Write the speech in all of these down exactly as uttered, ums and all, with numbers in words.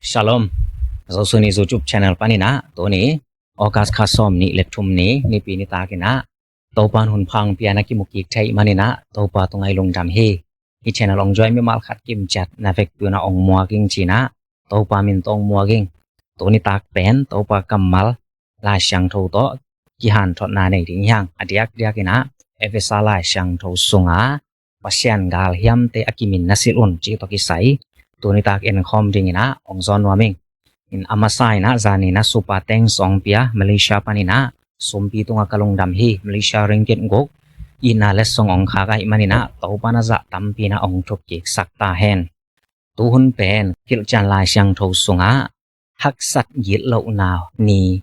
Shalom. Zosun i YouTube channel panin ah tuni August kha sawm nih le thum ni, nipi nitak in ah Topa in hun pha hong pia na kimu kik thei manin ah Topa tungah i lungdam hi. Hih channel hong join mimal khat kimciat na vekpi un ah hong muak ing ci-in ah Topa min tawh hong muak ing. Tuni tak pen Topa kammal Lai Siangtho tawh kihanthotna nei ding hi hang. A diakdiak in ah Efesa Lai Siangtho sungah Pasian galhiamte a kimin na silh un cih tawh kisai tuni tak en khawm dingin ah hong zawn nuam ing. In a masa in ah zani in ah super thanks hong pia Malaysia panin ah sumpi tungah ka lungdam hi. Malaysia ringgit guk, itna letsong hong khak ahih manin ah Topa in a zah tampi in ah hong thuk kiksak ta hen. Tu hun pen Gilkial Lai Siangtho sungah haksat gitlohna ni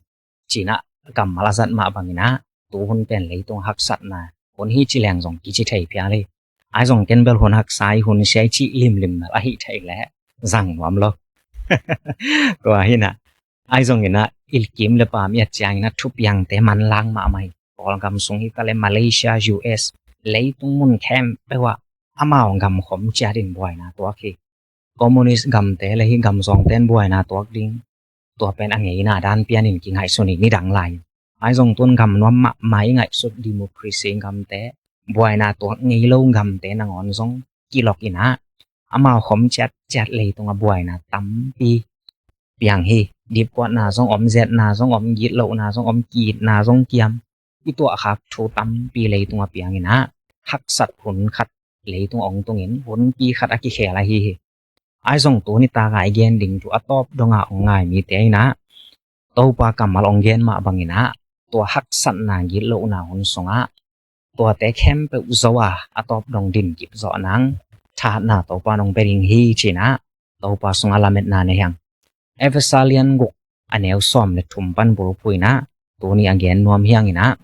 ci-in ah kammal a zat mah bangin ah tu hun pen leitung haksatna hun hi ci leng zong kici thei phial hi. Ahi zong ken bel hun haksa hi, hun sia hi cih limlim bel ahih theih leh zang nuam lo. Tua hi in ah ahi zongin ah i kim le pam i et ciangin ah thupiangte manlang mahmah hi. Kawlgam sung hi ta leh Malaysia, U S, leitung mun khempeuh ah amau gam khom ciat in buaina tuak hi. Communist gamte le hih gam zawngte in buaina tuak ding, tua pen a ngeina dan pian in kingaihsun hi, nidang lai. Ahi zong tu-in gam nuam mahmah i ngaihsut democracy gamte, buaina tuak ngei lo gamte nangawn zong kilok in ah amau khom ciatciat leitung ah buaina tampi piang hi. Dipkuatna zong om, zetna zong om, gitlohna zong om, ki-itna zong kiam, i tuahkhak thu tampi leitung ah piang in ah haksat hun khat leitung ah hong tungin hunpi khat a kikhel ahi hi. Ahi zong tuni tak a i gen ding thu a tawp dong a hong ngai mite in ah Topa kammal hong gen mah bangin ah tua haksatna gitlohna hun sungah tuate khempeuh zo a, a tawp dong din kip zawh nang thahatna Topa in hong pia ding hi ci-in ah Topa sungah lametna nei hi hang. Efesa lian guk a neu sawm le thum pan bulphuh in ah tuni a gen nuam hi hang in ah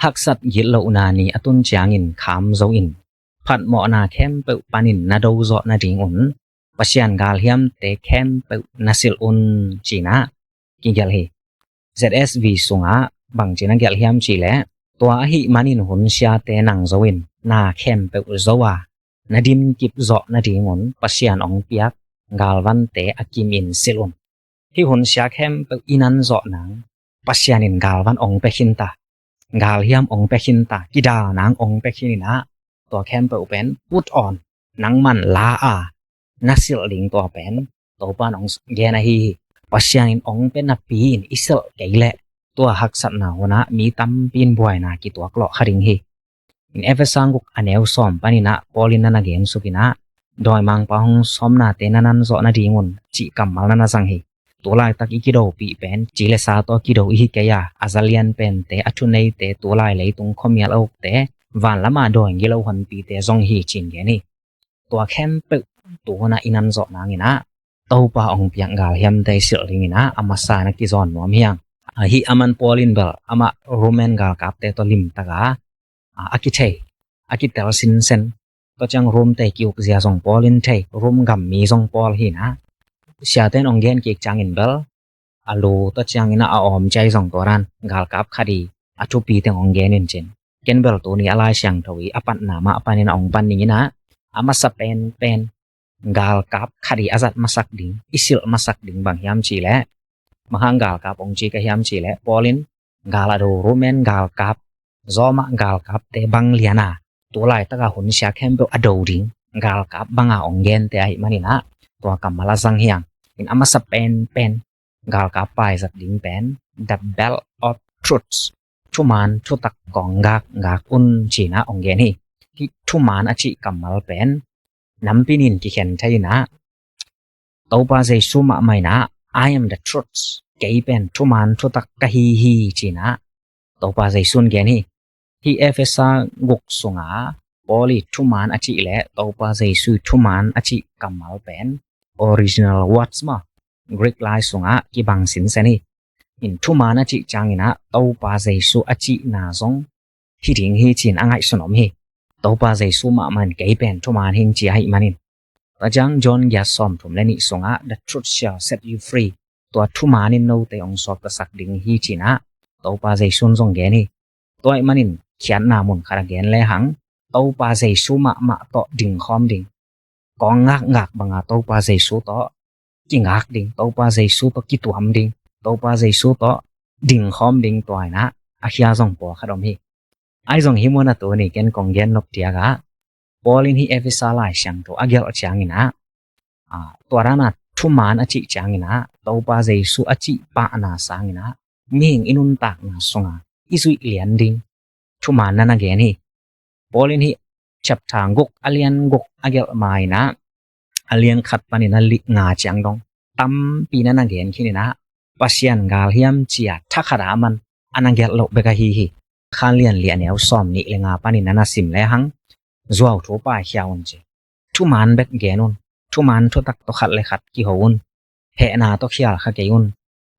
haksat gitlohna ni a tun ciangin kham zo in, phatmawhna khempeuh panin na do zawh nadingun Pasian galhiamte khempeuh na silh un ci-in ah kigelh hi. Z S V sungah bangci-in a gelh hiam cih leh, tua ahih manin hun siate nang zo in na khempeuh zo a, na din kip zawh nadingun Pasian hong piak galvante a kimin silh un. Hih hun sia khempeuh i nan zawh nang Pasian in galvan hong pia khin ta, galhiam hong pia khin ta, kidal nang hong pia khin in ah tua khempeuh pen put on, nangman la a, na silh ding tua pen Topa in hong gen ahi hi. Pasian in hong pia napi in i silh kei leh tua haksatna hun ah mi tampi in buaina kituak lawh kha ding hi. In Efesa guk a neu sawm panin ah Paul in na na gen suk in ah, dawimangpa hong sawmnate na nan zawh nadingun cih kammal na na zang hi. Tu laitak i kidopih pen ci le sa tawh kido i hi kei a, a za lian pente, a thuneite, tu lai leitung khuamial a ukte, van lam a dawi gilo honpite zong hi ci-in gen hi. Tua khempeuh tu hun ah i nan zawh nang in ah Topa hong piak galhiamte i silh dingin ah a masa in a kizawn nuam hi hang. Ahi, aman Paul in bel amah Roman galkapte tawh limtak a, a, a kithei, a kitel sinsen. Tua ciang Rome te ki-uk zia zong Paul in thei, Rome gam mi zong Paul hi in ah. Siate in hong gen kik ciangin bel a lu, tua ciangin ah a awm ciai zong tua dan galkap khat i a thupi teng hong gen in cin. Ken bel tuni a Lai Siangtho i a patna mah panin a hong pan ning in ah, a masa penpen galkap khat i a zat masak ding, i silh masak ding bang hiam cih leh, bang hang galkap hong ci ka hiam cih leh, Paul in gal a do Roman galkap, Roma galkapte bang lian a, tu laitak a hun sia khempeuh a do ding galkap bang a hong gente ahih manin ah tua kammal a zang hi hang. In a masa penpen galkap paizat ding pen the belt of truth, thuman thutak kawng gak gak un ci-in ah hong gen hi. Hih thuman a cih kammal pen nampi nih in kikhen thei in ah, Topa Jesu mahmah in ah, "I am the truth, kei pen thuman thutak ka hi hi," ci-in ah Topa Jesu in gen hi. Hih Efesa guk sungah Paul i thuman a cih le Topa Jesu i thuman a cih kammal pen original words maw, Greek lai sungah kibang sinsen hi. In thuman a cih ciangin ah Topa Jesu a cihna zong hi ding hi ci-in a ngaihsun om hi. Topa Jesu mahmah in kei pen thuman hi ing ci ahih manin. Tua ciang John giat sawmthum le nih sungah, "The truth shall set you free." Tua thuman in note hong suaktasak ding hi ci-in ah Topa Jesu in zong gen hi. Tua ahih manin khiatna mun khat a gen lehang Topa Jesu mahmah tawh dingkhawm ding. Kawng ngakngak banga Topa Jesu tawh kingak ding, Topa Jesu tawh kituam ding, Topa Jesu tawh dingkhawm ding tua in ah a khia zong pawlkhat om hi. Ahi zong hih munah tuni ken kong gen nop diakah Paul in hih Efesa Lai Siangtho a gelh ciangin ah, tua dan a thuman a cih ciangin ah Topa Jesu a cih pahna sangin ah mihing i nuntakna sunga i zuih lian ding thuman na na gen hi. Paul in hih chapter guk a lian guk a gelh ma in ah a lian khat panin a li nga ciang dong tampi na na gen khin in ah Pasian gal hiam cia thakhat a man a na gelh loh bek ahi hi. Khan lian li a neu sawm nih le nga panin a na sim lehang zuau thu paikhia un ci. Thuman bek gen un. Thuman thutak tawh khat le khat kiho un. Hehna tawh khial kha kei un.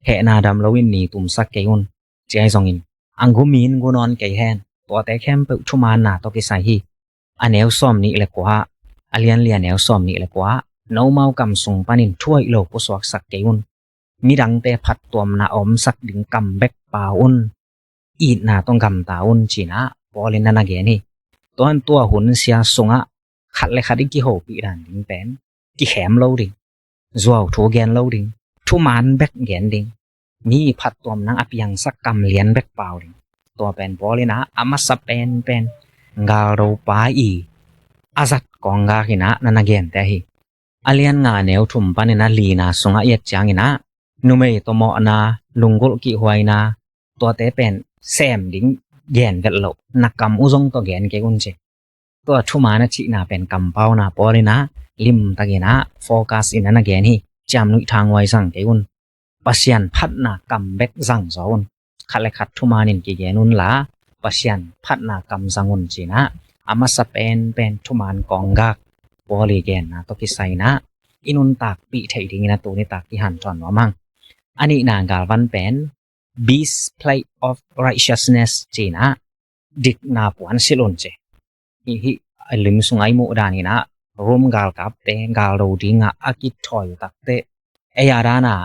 Hehna dam loin ni tumsak kei un. Ci ahi zongin a gu min gu nawn kei hen. Tuate khempeuh thumanna tawh kisai hi. A neu sawm nih le kua, a lian li a neu sawm nih le kua, nomau kam sung panin thuaih lo pusuaksak kei un. Midangte phattuamna a omsak ding kam bek pau un. Itna tawh gamta un ci in ah Paul in na na gen hi. Tuan tua hun sia sungah khat le khat i kihopih dan ding pen kikhem lo ding, zuau thu gen lo ding, thuman bek gen ding, mi phattuamna a piangsak kam lian bek pau ding. Tua pen Paul in ah a masa penpen galdopa i a zat kawnggak in ah na na gente hi. A lian nga neu thum panin a lina sungah i et ciangin ah numei tawh mawhna, lunggulh kihhuaina, tuate pen sem ding gen vet loh, na kam uh zong tawh gen kei un ci. Tua thuman a cihna pen kampauna Paul in ah limtakin ah focus in a na gen hi. Ciamnuih thanghuai zang kei un. Pasian phatna kam bek zang zaw un. Khat le khat thumanin kigen unla Pasian phatna kam zang un ci in ah a masa penpen thuman kawnggak Paul i genna tawh kisai in ah i nuntakpih theih dingin a tuni tak i hanthawn nuam hang. A nihna galvan pen breastplate of righteousness ci in ah dikna puan silh un ci. Hih, hih a lim sungah i muh dan in ah Rom galkapte galdo dingah a kithawi uh takteh ei a dan a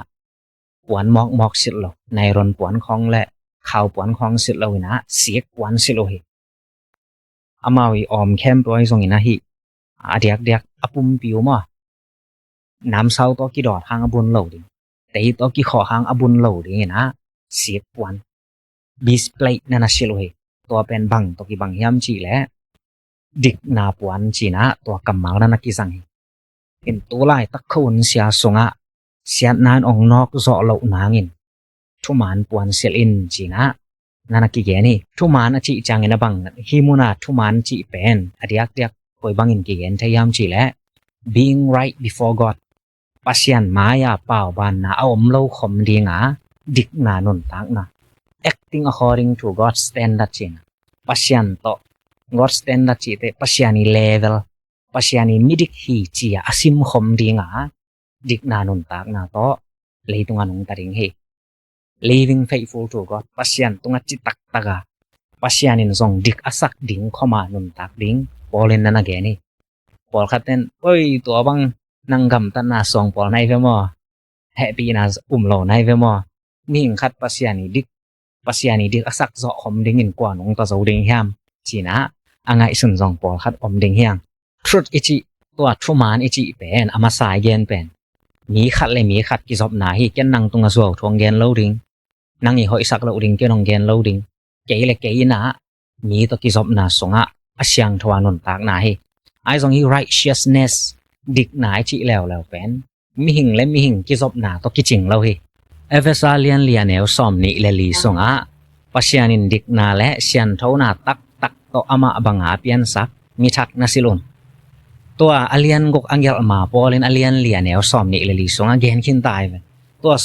puan mawkmawk silh lo, nairon puan khawng le khau puan khawng silh lo in ah sik puan silh uh hi. Amau i awm khempeuh ahi zongin ah hih a diakdiak a pumpi uh maw, namsau tawh kidawt hang a bun lo ding, tei tawh kikhawh hang a bun lo dingin ah sik puan, breastplate na na silh uh hi. Tua pen bang tawh kibang hiam cih leh dikna puan ci in ah tua kammal na na kizang hi. In tu laitak kho hun sia sungah siatna in ong nawk zawh loh nangin thuman puan silh in ci in ah na na kigen hi. Thuman a cih ciangin a bang, hih muna thuman cih pen a diakdiak koi bangin kigen thei hiam cih leh being right before God, Pasian mai-a paubanna a om lo khom dinga dikna nuntakna, acting according to God's standard ci in ah, Pasian tawh, God's standard cihte Pasian i level, Pasian i midik hi ci-a a simkhom dinga dikna nuntakna tawh leitunga nungta ding hi. Living faithful to God, Pasian tungah citaktak a, Pasian in zong dik a sak ding khoma nuntak ding Paul in na na gen hi. Pawlkhat ten, "Oi, tua bang nang gamtatna suang pawl nai ve maw? Hehpihna um lo nai ve maw? Mihing khat Pasian i dik, Pasian i dik a sak zawh khom dingin kua nungta zo ding hiam?" ci in ah a ngaihsun zong pawlkhat om ding hi hang. Truth i cih, tua thuman i cih pen a masa i gen pen mi khat le mi khat kizopna hi. Ken nang tungah zuau thu ong gen lo ding, nang i hoihsak loh ding ken ong gen lo ding. Kei le kei in ah mi tawh kizopna sungah a siangtho a nuntakna hi. Ahi zong hih righteousness, dikna i cih leuleu pen mihing le mihing kizopna tawh kicing lo hi. Efesa lian li a neu sawm nih le li sungah Pasian in dikna le sianthona taktak tawh amah banga a piansak mithak na silh un. Tua a lian guk a gelh ma Paul in a lian li a neu sawm nih le li sungah gen khin ta hi ve. Tua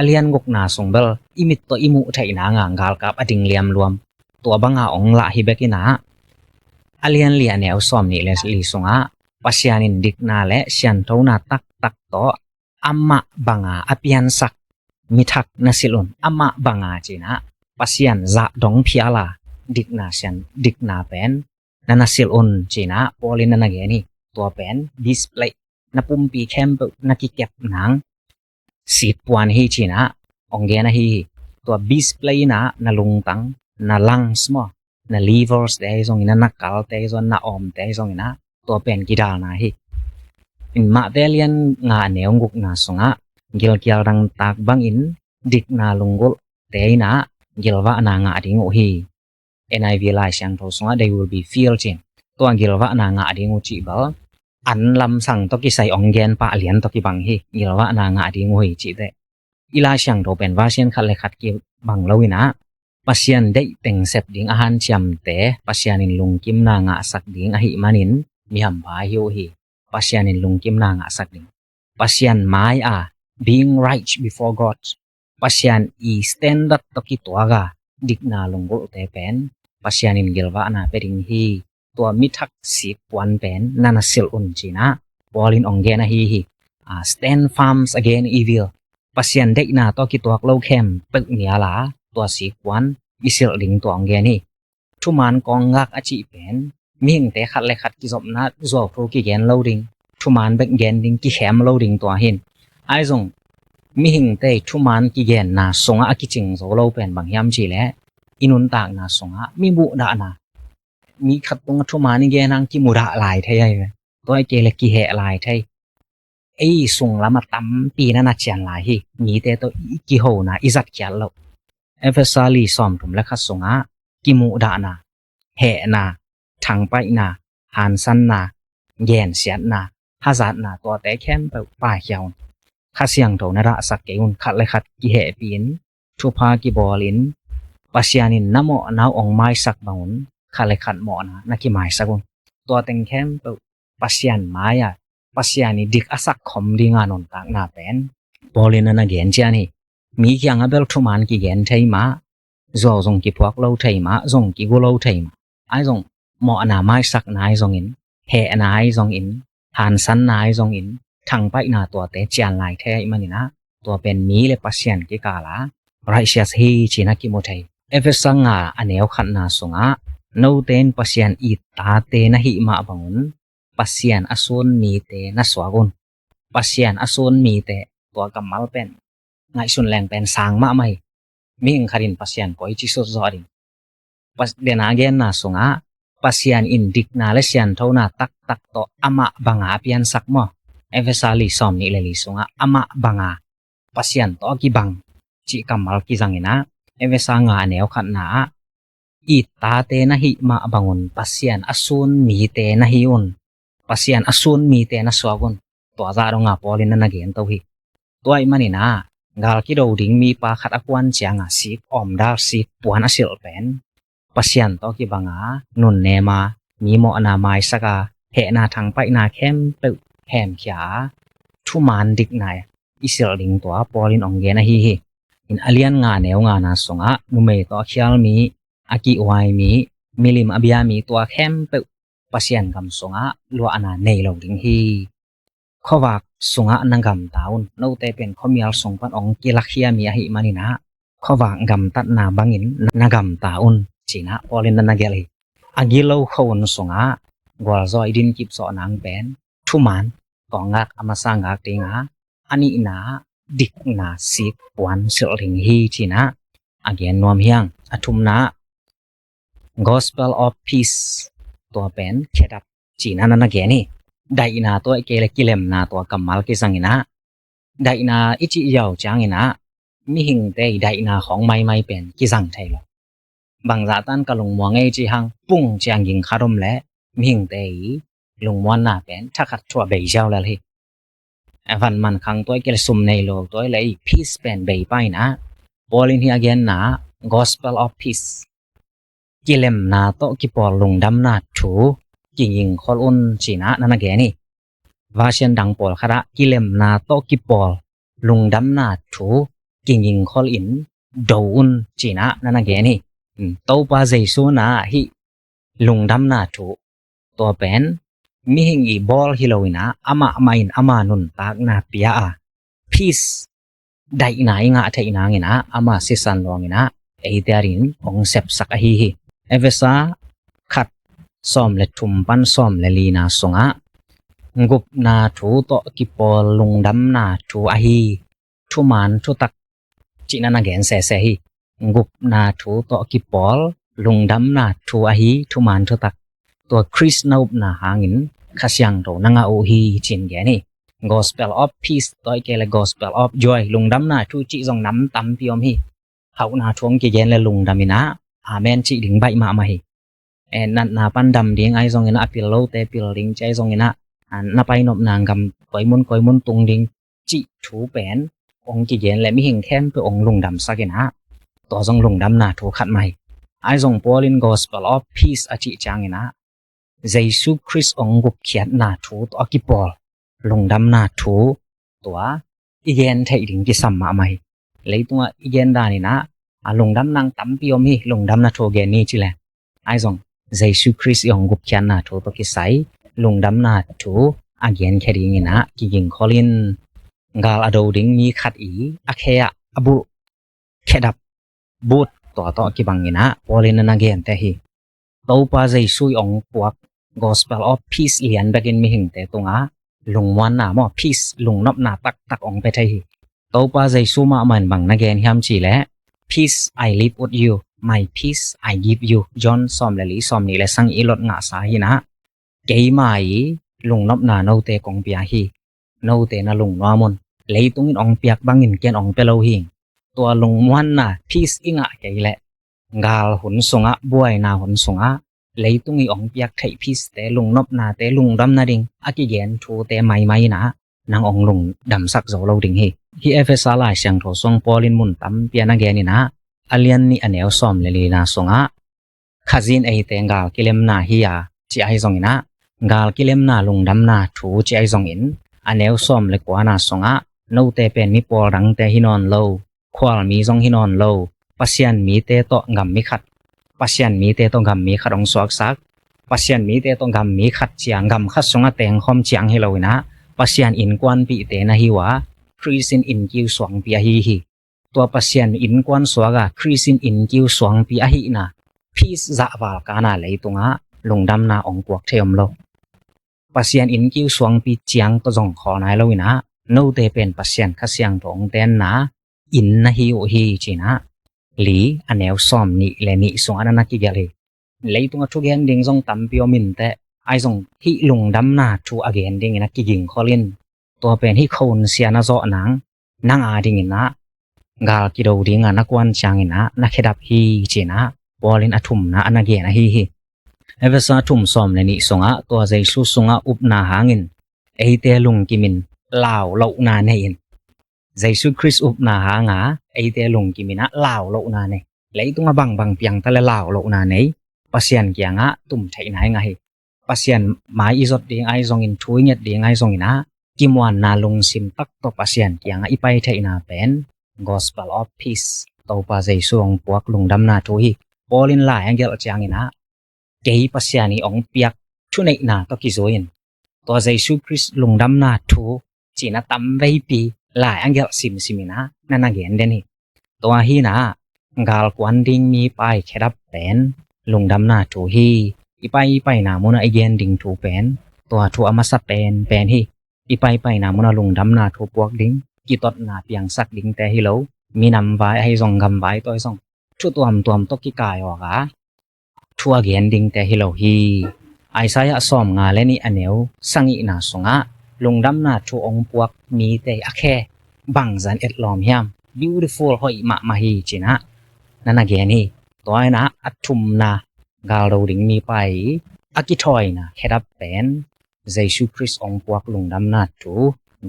a lian gukna sung bel i mit tawh i muh theih nanga galkap a ding liamluam, tua banga ong lah hi bek in ah, a lian li a neu sawm nih le li sungah Pasian in dikna le sianthona taktak tawh amah banga a piansak mithak na silh un. Amah banga ci in ah Pasian zah dong phiala dikna sian, dikna pen na na silh un ci in ah Paul in na na gen hi. Tua pen breastplate, na pumpi khempeuh na kikep nang sik puan hi ci in ah ong gen ahi hi. Tua breastplate in ah na lungtang, na lungs maw, na livers te ahi zongin ah, na kal te ahi zong, na awm te ahi zongin ah tua pen kidalna hi. In Mate lian nga a neu gukna sungah gilkial dangtak bangin dikna lunggulhte in ah gilvahna ngah ding uh hi. N I V Lai Siangtho sungah they will be filled cin. Tua gilvahna ngah ding uh cih bel an lamsang tawh kisai ong gen pah lian tawh kibang hi. Gilvahna ngah ding uh hi cih teh i Lai Siangtho pen version khat le khat kibang lo in ah Pasian deih teng sep ding a hanciamte Pasian in lungkimna ngahsak ding ahih manin mi hampha hi uh hi. Pasian in lungkimna ngahsak ding. Pasian mai-a being right before God, Pasian i standard tawh kituak a dikna lunggulhte pen Pasian in gilvahna pia ding hi. Tua mithak sik puan pen na na silh un cin ah Paul in ong gen ahi hi. Ah, stand firm against evil. Pasian deihna tawh kituak lo khempeuh nial a tua sik puan i silh ding tua ong gen hi. Thuman kawng gak a cih pen mihingte khat le khat kizopna zuauthu kigen lo ding, thuman bek gen ding kikhem lo ding tua hi in. Ahi zong mihingte thuman kigenna sungah a kicing zo lo pen bang hiam cih leh i nuntakna sungah mi muhdahna, mi khat tungah thuman i gen hang kimudah lai thei ahi ve. Tua hi kei le kiheh lai thei. Ei sunglam a tampi na na cian lai hi. Mite tawh i kihona i zatkhiat loh. Efesa li sawmthum le khat sungah kimuhdahna, hehna, thangpaihna, hansanna, gensiatna, hazatna, tuate khempeuh paikhia un. Kha Siangtho na dahsak kei un. Khat le khat kihehpih in, thupha kibawlin, Pasian in na mawhna uh ong maisak bangun khat le khat mawhna na kimaisak un. Tua teng khempeuh Pasian mai-a Pasian i dik a sak khom dinga nuntakna pen Paul in a na gen cian hi. Mi kiangah bel thuman kigen thei mah, zuau zong kiphuak lo thei mah, zong kigu lo thei mah. Ahi zong mawhna maisakna ahi zongin, hehna ahi zongin, hansanna ahi zongin, thangpaihna tuate cian lai thei ahih manin ah tua pen mi le Pasian kikal a righteous hi cin a kimu thei. Efesa nga a neu khatna sungah note in Pasian i tate na hih mah bangun Pasian a sun mite na suak un. Pasian a sun mite, tua kammal pen ngaihsun leng pen sang mahmah hi. Mihing khat in Pasian koici sut zawh ding? Pas-, dena genna sungah Pasian in dikna le sianthona taktak tawh amah banga a piansak maw? Efesa li sawm nih le li sungah amah banga, Pasian tawh a kibang cih kammal kizang in ah, Efesa nga a neu khatna ah i tate na hih mah bangun Pasian a sun mite na hi un. Pasian a sun mite na suak un. Tua zah dong a Paul in a na gen to hi. Tua ahih manin ah gal kido ding mipa khat a kuan cianga sik awmdal sik puan a silh pen Pasian tawh kibanga nunnem a, mi mawhna maisak a, hehna thangpaihna khempeuh hemkhia a, thuman dikna i silh ding tua Paul in ong gen ahi hi. In a lian nga neu ngana sungah numei tawh a khial mi, a kihhuai mi, milim a bia mi tua khempeuh Pasian gam sungah luahna nei lo ding hi. Khuavak sungah na gamta un. Note pen khuamial sung pan ong kilakhia mi ahih manin ah khuavak gamtatna bangin na gamta un cin ah Paul in na na gelh hi. A gilo khuahun sungah gualzawh i din kipsawh nang pen thuman kawng gak a masa gak ding a, a nihna dikna sik puan silh ding hi cin ah a gen nuam hi hang. A thumna Gospel of Peace, tua pen khedap cin ah na na gen hi. Daihna tua i kei le kilemna tua kammal kizang in ah, daihna i cih ziau ciangin ah mihingte i daihna khawng maimai pen kizang thei lo. Bangzah tan ka lungmuang ei ci hang pung ciang ging khat om leh mihingte i lungmuanna pen thakhat thua bei ziau lel hi. Van man khang tua i kei le sum nei lo tua i le i peace pen bei pah in ah, Paul in hi a genna Gospel of Peace, kilemna tawh kipawl lungdamna thu kigingkhol un cin ah na na gen hi. Version dang pawlkhat ah kilemna tawh kipawl lungdamna thu kigingkhol in do un cin ah na na gen hi. Topa Jesu na hih lungdamna thu, tua pen mihing i bawl hi lo in ah amah mah in ama nuntakna pia a, peace, daihna i ngah theih nangin ah ama sisan luangin ah eite adingin hong sepsak ahi hi. Efesa khat sawm le thum pan sawm le lina sungah gupna thu tawh kipawl lungdamna thu ahi thuman thutak cih na na gen sese hi. Gupna thu tawh kipawl lungdamna thu ahi thuman thutak. Tua Khrist na upna hangin Kha Siangtho na ngah uh hi, ci-in gen hi. Gospel of peace, tua hi kei le gospel of joy, lungdamna thu cih zong nam tampi om hi. Hauhna thu hong kigen le lungdam in ah, amen cih ding baih mahmah hi. Eh, natna pan dam ding ahi zongin ah, a pil lote pil ding cih ahi zongin ah, ah, na painopna gam koimun koimun tung ding cih thu pen hong kigen le mihing khempeuh hong lungdamsak in ah, tua zong lungdamna thu khat mah hi. Ahi zong Paul in gospel of peace a cih ciangin ah, Jesu Khrist hong gupkhiatna thu tawh a kipawl lungdamna thu tua i gen theih ding kisam mahmah hi. Leitungah i gen danin ah, a lungdamna tampi om hi, lungdamna thu gen ni ci le. Ahi zong Jesu Khrist i hong gupkhiatna thu tawh kisai lungdamna thu a genkhia dingin ah kigingkhol in. Gal a do ding mi khat i a khe ah a bulh khedap but tua tawh kibangin ah Paul in a na gente hi. Topa Jesu i hong puak gospel of peace lian bekin mihingte tungah lungmuanna maw, peace, lungnopna taktak hong pia thei hi. Topa Jesu mahmah in bang na gen hiam cih leh, "Peace I leave with you, my peace I give you." John sawm le li, sawm nih le sagih i lot ngahsa hi in ah, "Keima i lungnopna note kong pia hi, note na lungnuam un. Leitung in hong piak bangin ken hong pia lo hi." Tua lungmuanna peace i ngah kei leh, gal hun sungah, buaina hun sungah, leitung i hong piak theih peace-te, lungnopnate, lungdamna ding a kigen thute maimai in ah nang hong lungdamsak zo lo ding hi. Hih Efesa Lai Siangtho sung Paul in mun tampi a na gen in ah, a lian nih a neu sawm le lina sungah, "Khazih in eite gal kilemna hi a," ci ahi zongin ah, "Gal kilemna lungdamna thu," ci ahi zongin, a neu sawm le kuana sungah, "Note pen mi pawl dangte hi nawn lo, khualmi zong hi nawn lo, Pasian mite tawh gam mi khat, Pasian mite tawh gam mi khat hong suaksak, Pasian mite tawh gam mi khat ciang, gam khat sungah tengkhawm ciang hi lo in ah, Pasian innkuanpihte na hi uh a, Khrist in innkiu suangpi ahi hi." Tua Pasian innkuan suak a, Khrist in innkiu suangpi ahihna, peace zahval kana leitungah lungdamna hong puak thei om lo. Pasian innkiu suangpi ciang tawh zong khawl nai lo in ah, "Note pen Pasian Kha Siangtho hong tenna inn na hi uh hi," ci in ah, li a neu sawm nih le nih sungah na na kigelh hi. Leitungah thugen ding zong tampi om inteh, ahi zong hih lungdamna thu a gen dingin a kigingkhol in. Tua pen hih khonsia na zawh nang, nang a dingin ah, gal kido ding a na kuan ciangin ah na khedap hi, ci in ah Paul in a thumna a na gen ahi hi. Efesa thum sawm le nih sungah, "Tua Jesu sungah upna hangin eite lungkimin lau lohna nei in." Jesu Khrist upna hanga eite lungkimin ah lau lohna nei. Leitungah bangbang piangta le lau lohna nei, Pasian kiangah tum theihna i ngah hi. Pasian mai i zot ding ahi zongin, thu i nget ding ahi zongin ah, kimuanna lungsim tak tawh Pasian kiangah i pai theihna pen gospel of peace, Topa Jesu hong puak lungdamna thu hi. Paul in lai a gelh ciangin ah, "Kei Pasian i hong piak thuneihna tawh kizui in, tua Jesu Khrist lungdamna thu," ci in ah tamveipi lai a gelh simsim in ah na na gen den hi. Tua hi in ah, galkuan ding mipa i khedap pen lungdamna thu hi. I pai i paina munah i gen ding thu pen tua thu a masa penpen hi. I pai i paina munah lungdamna thu puak ding, kitotna piangsak dingte hi lo, minam vai ahi zong, gam vai tawh ahi zong, thu tuamtuam tawh kikai awk a thu a gen dingte hi lo hi. Isaiah sawmnga le nih a neu sagihna sungah, lungdamna thu hong puak mite a khe bangzah in etlawm hiam, beautiful, hoih mahmah hi, ci in ah na na gen hi. Tua in ah a thumna, galdo ding mipa i a kithawina khedap pen Jesu Khrist hong puak lungdamna thu,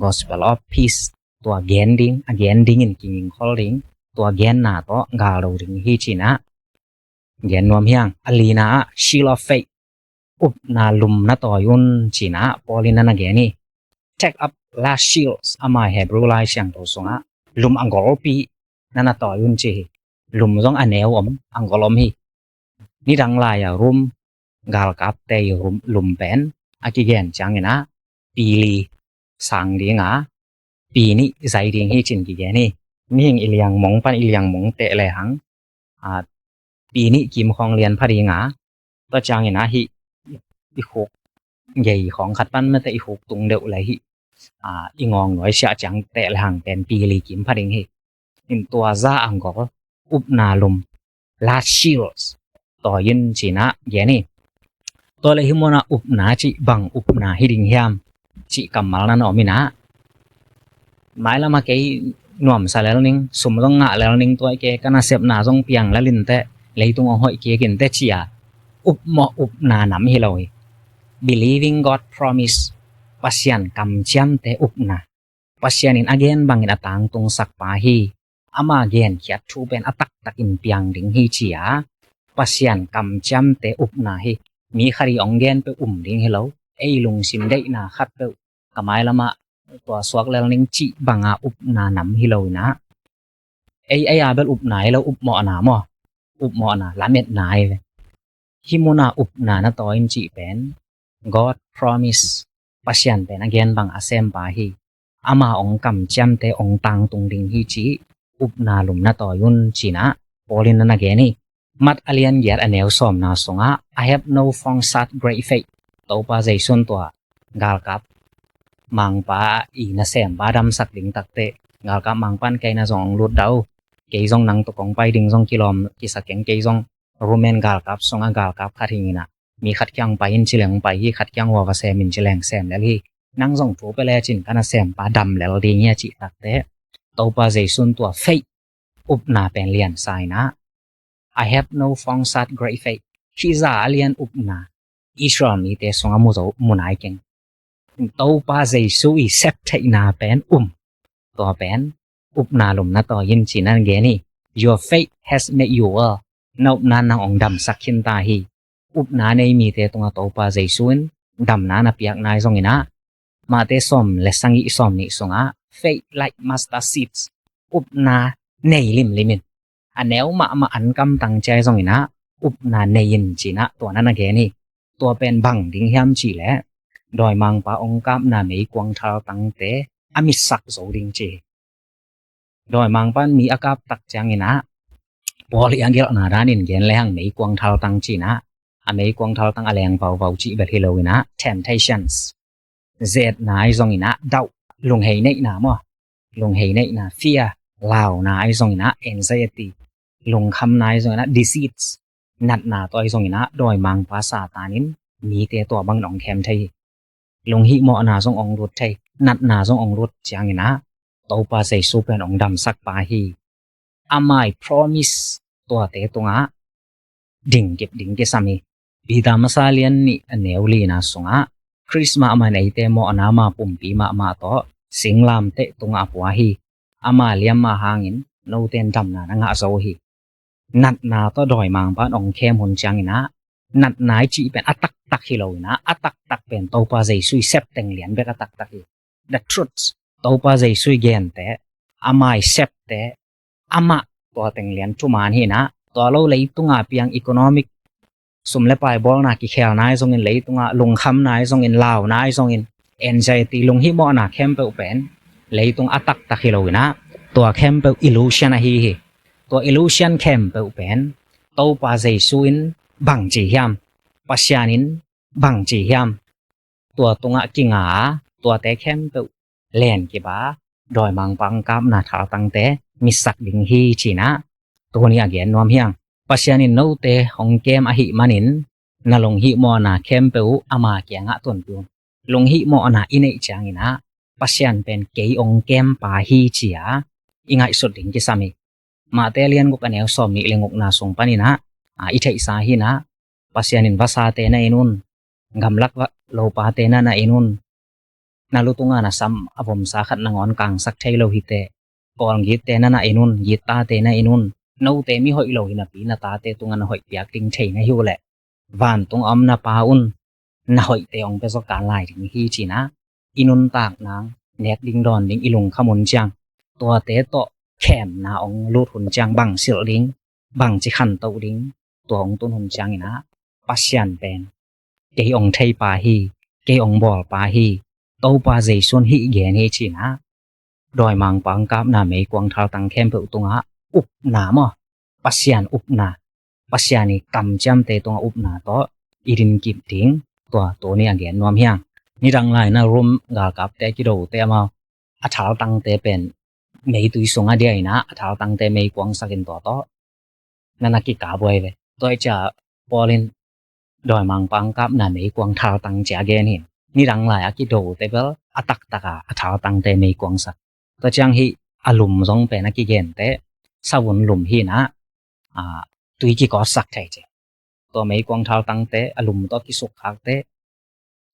gospel of peace, tua gen ding, a gen dingin kigingkhol ding, tua genna tawh galdo ding hi, ci in ah gen nuam hi hang. A lina ah, "Shield of faith, upna lum na tawi un," ci in ah Paul in a na gen hi. "Take up last shields," ama Hebrew Lai Siangtho sungah, "Lum a golpi na na tawi un," ci hi. Lum zong a neu om, a gol om hi. Nidang lai a rum, galkapte i rum, lum pen a kigen ciangin ah, pi li sang ding a, pi nih zai ding hi, ci in kigen hi. Mihing i liangmong pan i liangmong teh lehang, a, pi nih kim khawng lian pha ding a, tua ciangin ah hih i khuk gei khawng khat pan mate i khuk tung deuh le hih, a, i ngawng nuai siah ciang teh lehang pen pi li kim pha ding hi. In tua za a gol, upna lum, last shields, tawi in, ci in ah gen hi. Tua le hih munah upna cih bang upna hi ding hiam cih kammal na na om inah, mailamah kei nuamsa lel ning, sum zong ngah lel ning, tua i ke ka nasepna zong piang lel inteh, leitung hong hoih kik inteh ci-a upmawh upna nam hi lo hi. Believing God promise, Pasian kamciamte upna. Pasian in a gen bangin a tangtungsak pa hi. Ama genkhiat thu pen a taktakin piang ding hi ci-a Pasian kamciamte upna hi. Mi khat i hong gen peuh um ding hi lo. Ei lungsim deihna khat peuh ka mailamah tua suak lel ning cih banga upna nam hi lo inah, ei, ei a bel upna hi lo, upmawhna maw, upmawhna, lametna hi ve. Hih munah upna na tawi in cih pen God promise, Pasian pen a gen bang a sem pa hi. Ama hong kamciamte hong tangtung ding hi cih upna lum na tawi un ci-inah Paul in na na gen hi. Mat a lian giat a neu sawmna sungah, "I have no form such great faith." Topa Jesu in tua galkap mangpa i nasempa damsak ding takteh, galkap mangpa in kei na zong hong lut dah uh, kei zong nang tawh kong pai ding zong kilawm kisa keng, kei zong Roman galkap sungah galkap khat hi inah, mi khat kiang pai in ci leng pai hi, khat kiang ua va sem in ci leng sem lel hi. Nang zong thu pia lecin ka nasempa dam lel ding hi a cih takteh, Topa Jesu in tua faith, upna pen liansa inah, "I have no form such great faith." Hih zah a lian upna Israel mite sungah mu zo, mu nai keng. Topa Jesu i septheihna pen um. Tua pen upna lum na tawi in ci-in na gen hi. "Your faith has made you well." Na upna in nang hong damsak khin ta hi. Upna nei mite tungah Topa Jesu in damna na piak nai zong inah, Mate sawm le sagih, sawmnih sungah, "Faith like mustard seeds." Upna nei limlim in. A neu mahmah an kamtang ciai zong inah, upna nei in ci-inah tua na na gen hi. Tua pen bang ding hiam cih leh, dawimangpa hong kapna meikuang thaltangte a mitsak zo ding ci hi. Dawimangpa in mi a kap tak ciang inah, Paul i a gelhna danin gen lehang meikuang thaltang ci-inah, a meikuang thaltang a leng vauvau cih bel hi lo inah, temptations, zetna ahi zong inah, doubt, lunghei neihna maw, lunghei neihna, fear, launa ahi zong inah, anxiety, lungkhamna ahi zong inah, deceits, natna tawh ahi zong inah, dawimangpa Satan in mite tua bangin hong khem thei hi. Lunghihmawhna zong hong lut thei, natna zong hong lut ciang inah, Topa Jesu pen hong damsak pa hi. Ama i promise tuate tungah ding kip ding kisam hi. Peter masa lian nih a neu lina sungah, Khrist mahmah in eite mawhna, ama pumpi mahmah tawh singlamteh tungah a pua hi. Ama liamma hangin note in damna na ngah zo hi. Natna tawh dawimangpa in hong khem hun ciang inah, natna i cih pen a taktak hi lo inah, a taktak pen Topa Jesu i sep teng lian bek a taktak hi. The truths, Topa Jesu i gente, ama i septe, amah tua teng lian thuman hi inah, tua lo leitunga piang economic, sum le pai bawlna kikhelna ahi zongin, leitunga lungkhamna ahi zongin, launa ahi zongin, anxiety, lunghihmawhna khempeuh pen leitung a taktak hi lo inah, tua khempeuh illusion ahi hi. Tua illusion khempeuh pen Topa Jesu in bangci hiam, Pasian in bangci hiam, tua tungah kinga a, tuate khempeuh len kip a, dawimangpa hong kapna thaltangte mitsak ding hi ci-inah tuni a gen nuam hi hang. Pasian in note hong kem ahih manin, na lunghihmawhna khempeuh uh ama kiangah tonpih un. Lunghihmawhna i neih ciang inah, Pasian pen kei hong kempa hi ci-a i ngaihsut ding kisam hi. Mate lian guk a neu sawmnih le gukna sung pan inah, a, i theihsa hi inah, Pasian in vasate na en un, gamlak va, lopate na na en un, na lutunga na sam a vomsa khat nangawn kangsak thei lo hi teh, kawlgitte na na en un, gittate na en un, note mi hoih lo hi napi na tate tungah na hoih piak ding thei na hi uh leh, vantung a om na Pa un na hoihte hong pia zaw kan lai ding hi ci-inah, i nuntak nang, nek ding dawn ding i lungkham hun ciang, tuate tawh khemna hong lut hun ciang bang silh ding, bangci khantoh ding, tua hong tun hun ciang inah, Pasian pen kei hong theipa hi, kei hong bawlpa hi, Topa Jesu in hih gen hi ci-inah, dawimangpa hong kapna meikuang thaltang khempeuh tungah upna maw, Pasian upna, Pasian i kamciamte tungah upna tawh i din kip ding, tua tuni a gen nuam hi hang. Nidang lai inah Rom galkapte kidote amau a thaltangte pen meitui sungah dia inah, a thaltangte meikuangsak in tua tawh na na kikap uh ahi ve. Tua hi ciah Paul in dawimangpa hong kapna meikuang thaltang ci a gen hi. Nidang lai a kidote bel a taktak a a thaltangte meikuang sak. Tua ciang hih a lum zong pen a kigente, savun lum hi in ah, a, tui kikawtsak thei ci. Tua meikuang thaltangte a lum tawh kisukkhakte,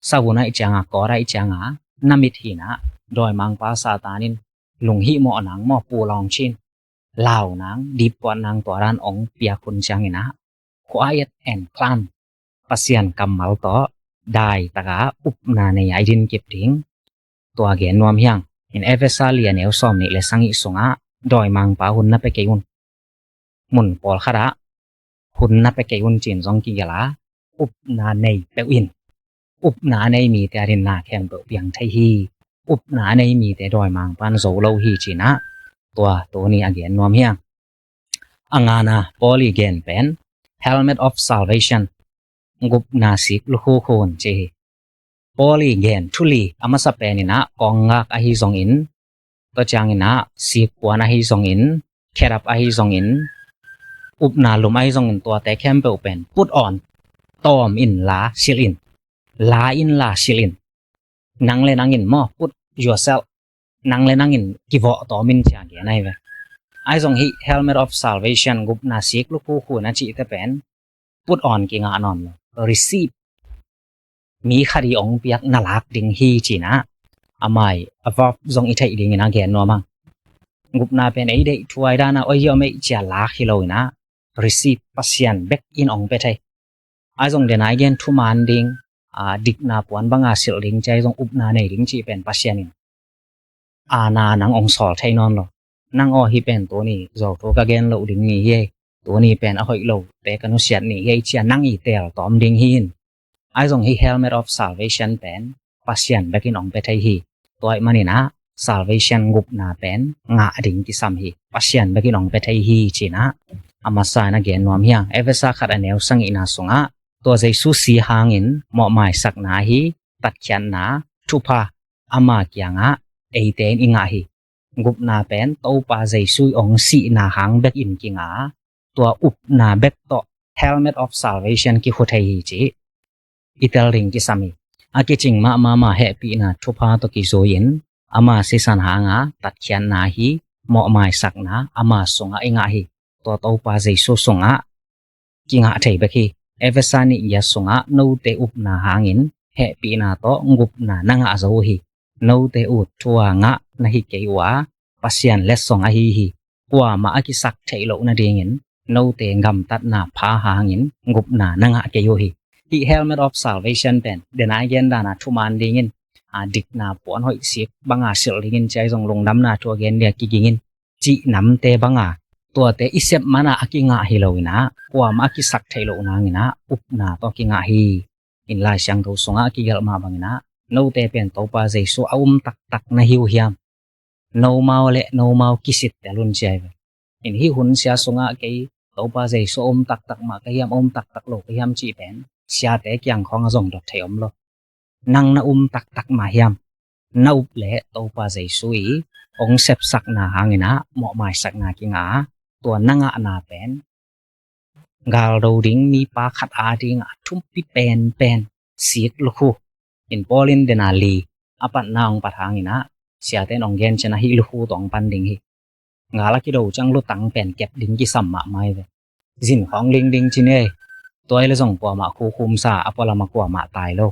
savun ahih cianga, kawt ahih cianga na mit hi in ah, dawimangpa Satan in lunghihmawh nang maw, pulawng cin, lau nang, dipkuat nang, tua dan hong piak hun ciangin ah, quiet and calm, Pasian kammal tawh daitaka upna nei a i din kip ding, tua gen nuam hi hang. In Efesa li a neu sawmnih le sagih sungah, dawimangpa hun na pia kei un, mun pawlkhatah hun na pia kei un ci-in zong kigelh a, upna nei peuh in, upna a nei mite a din na khempeuh piang thei hi. Upna a nei mite dawimangpa'n zo lo hi ci-in ah, tua tuni a gen nuam hi hang. A ngana Paul i gen pen, helmet of salvation, gupna sik lukhukhun ci hi. Paul i gen thu li a masa pen in ah, kawnggak ahi zongin, tua ciangin ah sikpuan ahi zongin, khedap ahi zongin, upna lum ahi zongin, tuate khempeuh pen put on, tawm in la silh in, la in la silh in. Nang le nangin maw, put yourself, nang le nangin kivawh tawm in ci a gen ahi ve. Ahi zong hih helmet of salvation, gupna sik lukhukhun a cihte pen put on kingah nawn lo, receive. Mi khat i hong piak na lak ding hi ci-in ah, a mai a verb zong i theih dingin a gen nuam hang. Gupna pen ei deih thuai dan a oi hiam ei ci a lak hi lo in ah, receive, Pasian bek in hong pia thei. Ahi zong den a i gen thuman ding, a, dikna puan banga silh ding ci, ahi zong upna nei ding cih pen Pasian in a na nang hong sawl thei nawn lo. Nang aw, hih pen tuni zawhtu ka gen loh ding ni hi ei, tuni pen a hoih lote ka nusiat ni hi ei ci a nang i teel tawm ding hi in. Ahi zong hih helmet of salvation pen Pasian bek in hong pia thei hi. Tua ahih manin ah salvation, gupna pen ngah ding kisam hi. Pasian bek in hong pia thei hi ci-in ah, a masa in a gen nuam hi hang. Efesa khat a neu sagihna sungah, tua Jesu si hangin mawhmaisakna ahi tatkhiatna thupha ama kiangah eite in i ngah hi. Gupna pen Topa Jesu i hong sihna hang bek in kingah a, tua upna bek tawh helmet of salvation kikhu thei hi cih i tel ding kisam hi. A kicing mahmah ama hehpihna thupha tawh kizui-in, ama sisan hanga tatkhiatna ahi mawhmaisakna ama sungah i ngah hi. Tua Topa Jesu sungah kingah thei bek hi. Efesa nih giat sungah, note upna hangin hehpihna tawh gupna na ngah zo uh hi. Note ut thu-a ngah na hi kei uh a, Pasian letsong ahi hi. Kuamah a kisak theih loh nadingin note gamtatna pha hangin gupna na ngah kei uh hi. Hih helmet of salvation pen, den a i gen dan a thuman dingin, a, dikna puan hoih sik banga silh dingin ci, ahi zong lungdamna thu a gen dia kigingin cih namte banga, tuate i sep mana a kingah hi lo in ah, kuamah a kisak theih loh nangin ah, upna tawh kingah hi. In Lai Siangtho sungah a kigelh mah bangin ah, note pen Topa Jesu a um taktak na hi uh hiam? Nomau le nomau kisittel un ci ahi ve. In hih hun sia sungah kei Topa Jesu a um taktak mah ka hiam, a um taktak lo ka hiam cih pen siate kiang khawng a zong dot thei om lo. Nang na um taktak mah hiam? Na up leh Topa Jesu i hong sepsakna hangin ah mawhmaisakna kingah a, tua na ngahna pen galdo ding mipa khat adingah a thupi penpen sik lukhu. In Paul in dena li a patna hong pat hangin ah, siate in hong gen ciang a hih lukhu tawh hong pan ding hi. Gal a kido ciang lutang pen kep ding kisam mahmah hi ve. Zin khawng ling ding ci ni ei. Tua hi leh zong kuamah khu khumsa, a pualam a kuamah tai lo.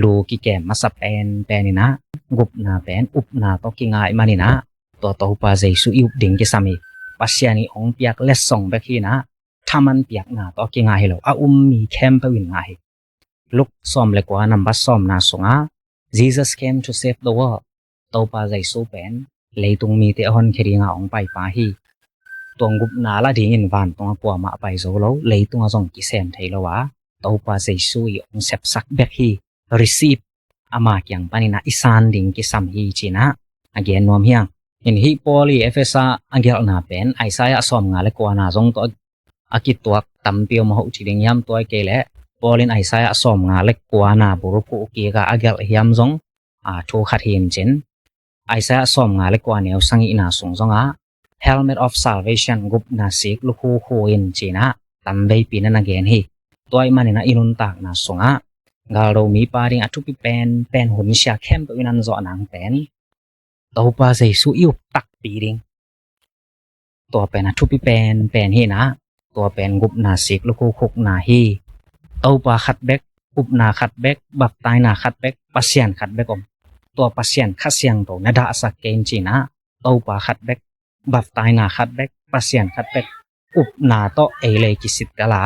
Lu kikem masa penpen in ah, gupna pen upna tawh kingah ahih manin ah, tua Topa Jesu i up ding kisam hi. Pasian i hong piak letsong bek hi in ah, thaman piakna tawh kingah hi lo. A um mi khempeuh in ngah hi. Luke sawm le kua, nambat sawmna sungah, Jesus came to save the world. Topa Jesu pen leitung mite a honkhia dinga hong paipa hi. Tua gupna la dingin vantungah kuamah pai zo lo, leitungah zong kisem thei lo a, Topa Jesu i hong sepsak bek hi. Receive, ama kiang panin ah i san ding kisam hi ci-in ah a gen nuam hi hang. In hih Paul i Efesa a gelhna pen Isaiah sawmnga le kuana zong tawh a kituak tampi om a hoh ci ding hiam, tua hi kei leh Paul in Isaiah sawmnga le kuana bul phuh kikah a gelh hiam zong, a, thu khat hi in cin. Isaiah sawmnga le kua, neu sagihna sung zongah, helmet of salvation, gupna sik lukhu khu in ci-in ah tamveipi na na gen hi. Tua ahih manin ah i nuntakna sungah galdo mipa ding a thupi penpen hun sia khempeuh in an zawh nang pen Topa Jesu i up takpi ding. Tua pen a thupi penpen hi in ah, tua pen gupna, sik lukhu khukna hi. Topa khat bek, upna khat bek, baptaina khat bek, Pasian khat bek om. Tua Pasian Kha Siangtho na dahsak kei in ci in ah, Topa khat bek, baptaina khat bek, Pasian khat bek, upna tawh ei le ei kisittel a,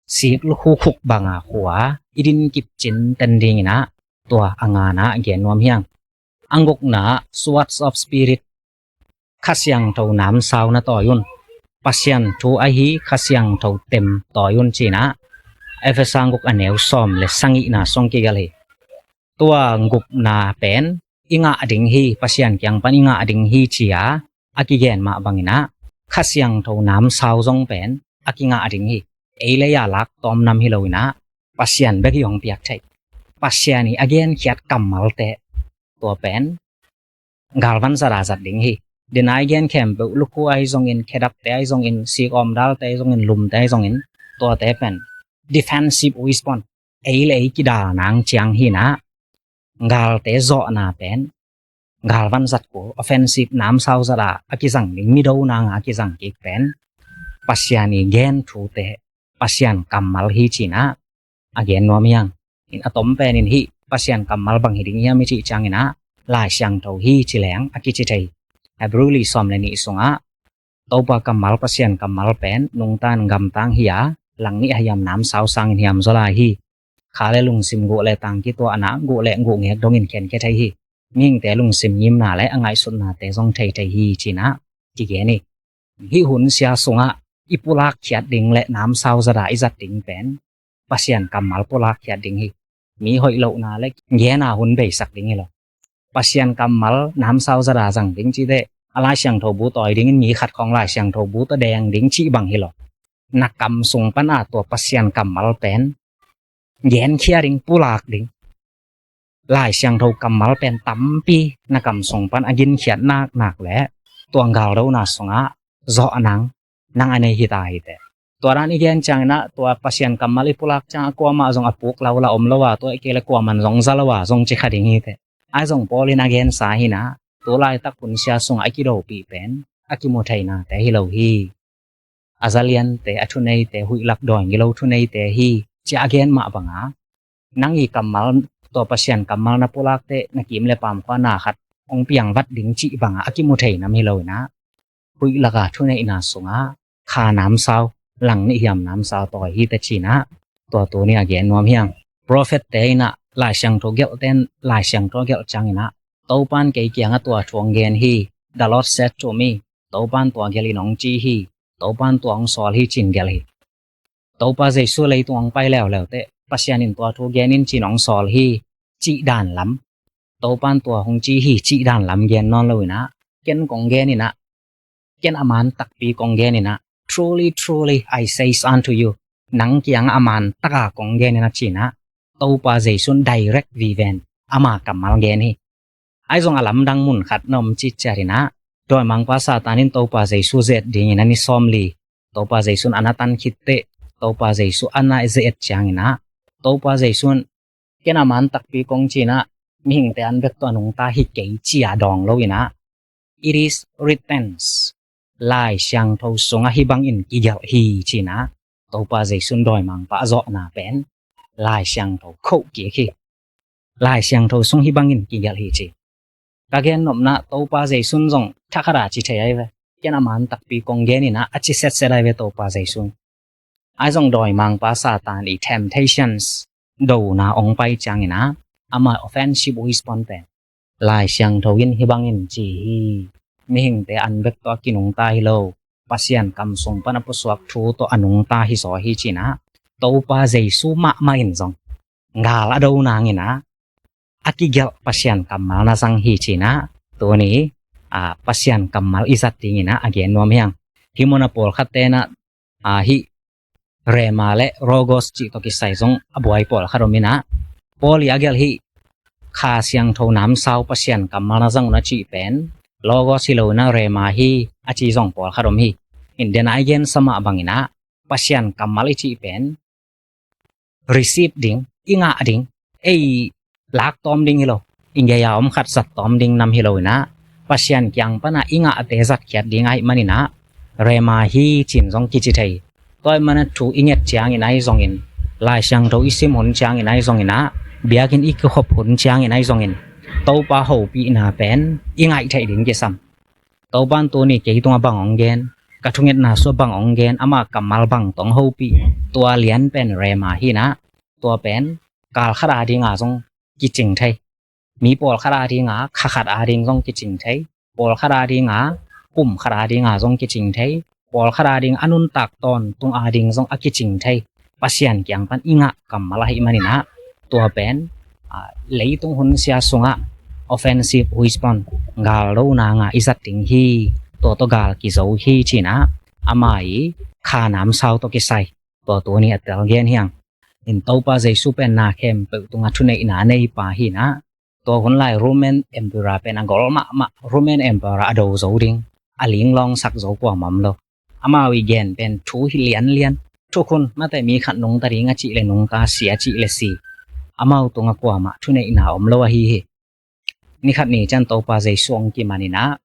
sik lukhu khuk banga khua i din kip cinten ding in ah, tua a ngana gen nuam hi hang. A gukna, swords of spirit, Kha Siangtho namsau na tawi un. Pasian thu ahi Kha Siangtho tem tawi un ci in ah, Efesa guk a neu sawm le sagihna sung kigelh hi. Tua gupna pen i ngah ding hi, Pasian kiang pan i ngah ding hi ci a a kigen mah bangin ah, Kha Siangtho namsau zong pen a kingah ding hi. Ei le ei a lak tawm nam hi lo in ah, Pasian bek i hong piak thei. Pasian i a genkhiat kammalte, tua pen galvan zat a zat ding hi. Dena i gen khempeuh, lukhu ahi zongin, khedapte ahi zongin, sik awmdalte ahi zongin, lumte ahi zongin, tuate pen defensive weapon, ei le ei kidal nang ciang hi in ah, galte zawhna pen galvan zat kul, offensive namsau zat a a kizang ding, mido nang a a kizang kik pen Pasian i gen thute, Pasian kammal hi ci in ah a gen nuam hi hang. In a tom pen in hih Pasian kammal bang hi ding hiam i cih ciangin ah, Lai Siangtho hi ci leng a kici thei. Hebrew li sawm le nih sungah Topa kammal, Pasian kammal pen nungta in gamtang hi a, langnih a hiam namsau sangin hiam zaw lai hi. Kha le lungsim, guh le tangki tuahna, guh le guh ngek dongin khenkhia thei hi. Mihingte lungsim ngimna le a ngaihsutnate zong thei thei hi ci in ah kigen hi. Hih hun sia sungah i pulak khiat ding le namsau zat a i zat ding pen Pasian kammal pulak khiat ding hi. Mi hoih lohna le gen a hun beisak ding hi lo. Pasian kammal namsau zat a zang ding cih teh, a Lai Siangtho bu tawi dingin mi khat khawng Lai Siangtho bu tawh deng ding cih bang hi lo. Na kam sung pan a tua Pasian kammal pen genkhia ding, pulak ding. Lai Siangtho kammal pen tampi na kam sung pan a ginkhiat naknak le tua galdona sungah zawh nang, nang a nei hi ta hi teh. Tua dan i gen ciangin ah, tua Pasian kammal i pulak ciang a kuamah zong a puk lo la om lo a, tua i kei le kuaman zong za lo a zong ci kha ding hi teh. Ai zong Paul in a gensa hi in ah, tu laitak hun sia sungah a kidopih pen a kimu theinate hi lo hi. A zaliante, a thuneite, huih lak dawi ngilo thuneite hi, ci a gen mah banga, nang i kammal, tua Pasian kammal na pulak teh na kim le paam khua na khat hong piang vat ding cih banga a kimu thei nam hi lo in ah, huih laka thuneihna sungah kha namsau, langnih hiam namsau tawi hi teh ci in ah, tua tuni a gen nuam hi hang. Prophet-te in ah, Lai Siangtho gelhte in Lai Siangtho gelh ciangin ah, Topa in kei kiangah tua thu hong gen hi, the Lord said to me, Topa in tua gelh in hong ci hi, Topa in tua hong sawl hi ci in gelh hi. Topa Jesu leitung hong pai leuleu teh Pasian in tua thu gen in ci in hong sawl hi, cih dan lam, Topa in tua hong ci hi cih dan lam gen nawn lo in ah, ken kong gen in ah, ken a man takpi kong gen in ah, truly, truly, I says unto you, nang kiangah a man taka kong gen in ah ci in ah, Topa Jesu in direct viven ama kammal gen hi. Ai zong a lamdang mun khat na om cih ciat in ah, dawimangpa Satan in Topa Jesu ze-et dingin a ni sawmli, Topa Jesu in a na tan khit teh, Topa Jesu a na ze-et ciangin ah, Topa Jesu in ken a man takpi kong ci in ah, mihingte an bek tawh a nungta hi kei ci a dawng lo in ah, it is written, Lai Siangtho sungah hih bangin kigelh hi ci in ah, Topa Jesu in dawimangpa a zawhna pen Lai Siangtho khoh kik hi. Lai Siangtho sung hih bangin kigelh hi ci. Ka gen nopna, Topa Jesu in zong thakhat a ci thei ahi ve. Ken a man takpi kong gen in ah, a ci setset ahi ve Topa Jesu in. Ai zong dawimangpa Satan i temptations, dona hong pai ciangin ah, ama offensive weapon pen Lai Siangtho in hih bangin ci hi. Mihingte an bek tawh a kinungta hi lo, Pasian kam sung pan a pusuak thu tawh a nungta hi zaw hi ci in ah, Topa Jesu mahmah in zong gal a do nangin ah, a kigelh Pasian kammal na zang hi ci in ah, tuni, a, Pasian kammal i zat dingin ah a gen nuam hi hang. Hih mun a pawlkhatte in ah, a, hih Rhema le Logos cih tawh kisai zong a buai pawlkhat om in ah, Paul i a gelh hih Kha Siangtho namsau Pasian kammal na zang un a cih pen Logos hi lo in ah Rhema hi a ci zong pawlkhat om hi. In dena i gensa mah bangin ah, Pasian kammal i cih pen receive ding, i ngah ding, ei lak tawm ding hi lo, i gei-a om khat zat tawm ding nam hi lo inah, Pasian kiang panah i ngahte zatkhiat ding ahih maninah, rhema hi cin zong kici thei. Tua ahih mana thu i nget ciangin ahi zongin, Lai Siangtho i sim hun ciangin ahi zonginah, biakinn i kikhop hun ciangin ahi zongin, Topa hopihna pen i ngaih theih ding kisam. Topa in tuni kei tungah bang hong gen, ka thungetna sua bang hong gen, ama kammal bang tawh hong hopih, tua lian pen rhema hinah, tua pen gal khat a dinga zong kicing thei. Mi pawlkhat a dinga, kha khat a ding zong kicing thei. Pawlkhat a dinga, kum khat a dinga zong kicing thei. Pawlkhat a ding a nuntak tawntung a ding zong a kicing thei. Pasian kiang pan i ngah kammal ahih maninah, tua pen, a, leitung hun sia sungah offensive weapon, gal lona nga i zat ding hi, tua tawh gal kizo hi cinah, ama i kha namsau tawh kisai. Tua tuni a tel gen hiang. In Topa Jesu pen na khempeuh tungah thuneihna a neipa hinah, tua hun lai Roman Emperor pen a gol mahmah, Roman Emperor a do zo ding, a linglawngsak zo kuamah om lo. Amau i gen pen thu hi lianlian, thukhun, mate mi khat nungta ding a cih le nungta, si a cih le si. Amau tungah kuamah thuneihna om lo ahi hi. Ni khat ni ciang Topa Jesu hong kimaninah,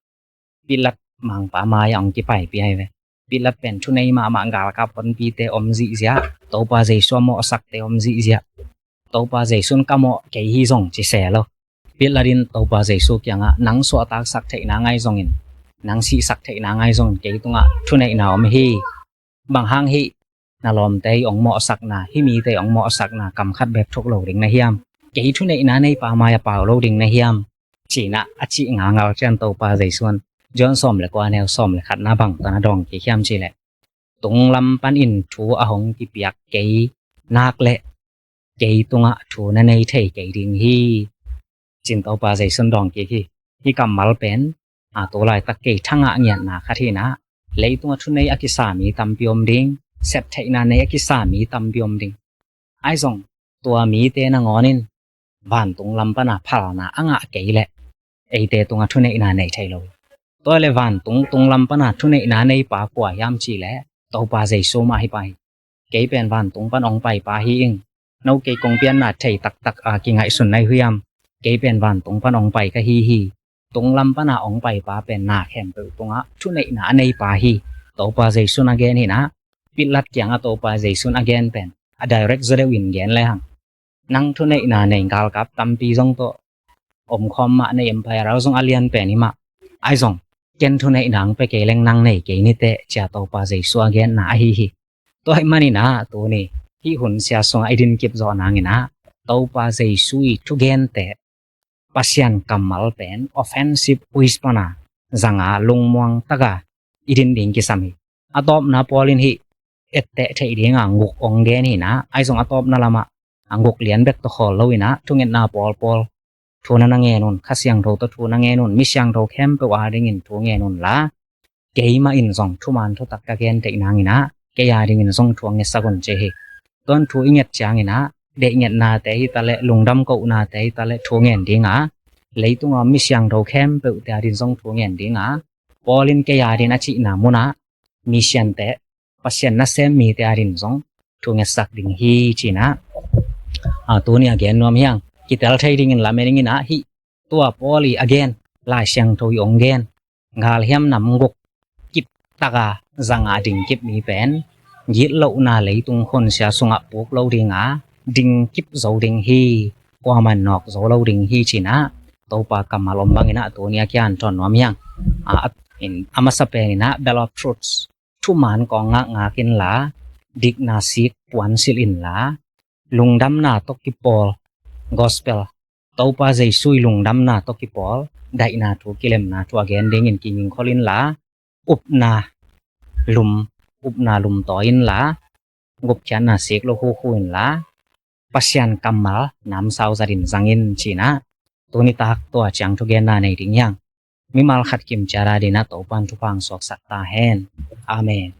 Pilat mangpa mai-ah hong kipaipih ahi ve. Pilat pen thunei mahmah, galkap honpite om zihziah, Topa Jesu a mawhsakte om zihziah. Topa Jesu in ka mawh kei hi zong ci se lo. Pilat in Topa Jesu kiangah, nang suahtaksak theihna ngai zongin, nang sihsak theihna ngai zongin, kei tungah thuneihna om hi. Bang hang hih na lawmte i hong mawhsakna, hih mite i hong mawhsakna kam khat bek thuk lo ding na hiam? Kei thuneihna neipa mai-ah pau lo ding na hiam? Cinah a cih ngalngal ciang Topa Jesu in John sawm le kua neu sawm le khatna bang tawh na dawng kik hiam cih leh, tunglam panin thu a hong kipiak kei nak leh kei tungah thu na nei thei kei ding hi, cin Topa Jesu in dawng kik hi. Hih kammal pen, a, tu laitak kei thangah ngiatna khat hinah, leitungah thunei a kisa mi tampi om ding, septheihna nei a kisa mi tampi om ding. Ahi zong, tua mite nangawn in vantung lam pana phalna a ngah kei leh eite tungah thuneihna nei thei lo. Tua le vantung, tunglam pana thuneihna neipa kua hiam cih leh Topa Jesu mah hi pah hi. Kei pen vantung pan hong paipa hi ing. No kei kong pianna thei taktak a kingaihsun na hi hiam? Kei pen vantung pan hong pai ka hi hi. Tunglam pana hong paipa pen na khempeuh tungah thuneihna a neipa hi. Topa Jesu in a gen hinah, Pilat kiangah Topa Jesu in a gen pen a direct zaw deuh in gen lehang, nang thuneihna nei galkap tampi zong tawh omkhawm mah, na empire zong a lian pen hi mah. Ahi zong, ken thuneihna hong pia kei leng nang nei kei ni teh, cia Topa Jesu a genna ahi hi. Tua ahih maninah tuni hih hun sia sungah i din kip zawh nanginah, Topa Jesu i thugente, Pasian kammal pen offensive weapon a zanga, lungmuang taka i din ding kisam hi. A tawpna Paul in hih etteh theih dinga guk hong gen hinah, ahi zong a tawpna lamah a guk lian bek tawh khawl lo inah, thungetna pawlpawl thu na na ngen un, Kha Siangtho tawh thu na ngen un, mi siangtho khempeuh a dingin thu ngen unla, keimah in zong thuman thutak ka gen theih nanginah kei a dingin zong thu hong ngetsak un ci hi. Tuan thu i nget cianginah, deih ngetnate hi taleh, lungdam kohnate hi taleh thu ngen dinga, leitunga mi siangtho khempeuhte a din zong thu ngen dinga, Paul in kei a din a cihna munah mi siante, Pasian nasem mite a din zong thu ngetsak ding hi cinah, a, tuni a gen nuam hiang. Kitel thei dingin lamen inginah, hih tua Paul i a gen, Lai Siangtho i hong gen, galhiam nam guk kip taka zanga dingkip mi pen gitlohna leitung hun sia sungah puk lo dinga, dingkip zo ding hi. Kuaman nawk zo lo ding hi cinah, Topa kammal om banginah tuni a kian thawn nuam hiang. A, in, a masa peninah bell of truth, thuman kawng ngakngak inla, dikna sik puansilh inla, lungdamna tawh kipawl, gospel, Topa Jesu i lungdamna tawh kipawl, daihna thu, kilemna thu a gen dingin kigingkhol inla, upna lum, upna lum tawi inla, gupkhiatna sik lo hukhu inla, Pasian kammal namsau zatin zangin cinah, tuni tak tua ciang thugenna nei ding hiang. Mimal khat kimciat a dinah Topan thupha hong suaksak ta hen. Amen.